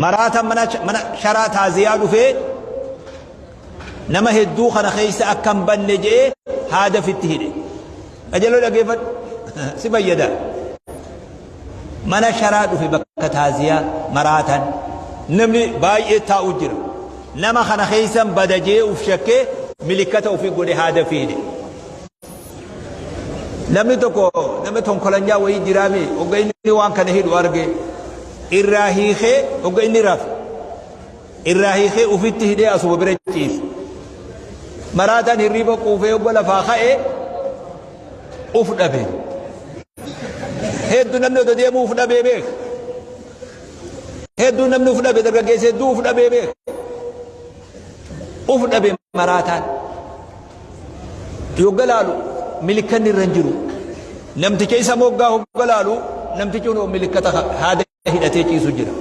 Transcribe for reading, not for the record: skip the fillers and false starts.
Maraataan mana sharaa taaziyaa dhufee nama hedduu kana keessa akka hin banne je'ee haada fitti hidhe. Qajeeloo dhageeffadhu si fayyada. Mana sharaa dhufe bakka taaziyaa maraataan namni baay'ee taa'u jira. Nama kana keessan bada je'ee uf shakkee milikkata ofii godhe haada fi hidhe. Namni tokko nama tonkolanyaa wayii jiraame hogga inni waan kana hidhu arge irraa hiikee hogga inni rafe irraa hiikee ufitti hidhee asuma bira ciise. Maraataan hirriiba quufee hogga lafaa ka'e uf dhabe. Hedduu namni odoo deemuu uf dhabee beeka. Hedduu namni uf dhabe, dargaggeessa hedduu uf dhabee beeka. Uf dhabe maraataan. Yogga laalu milikkanni irra hin jiru. Namticha isa moggaa hogga laalu namtichi kun milikkata haada hidhatee ciisu jira.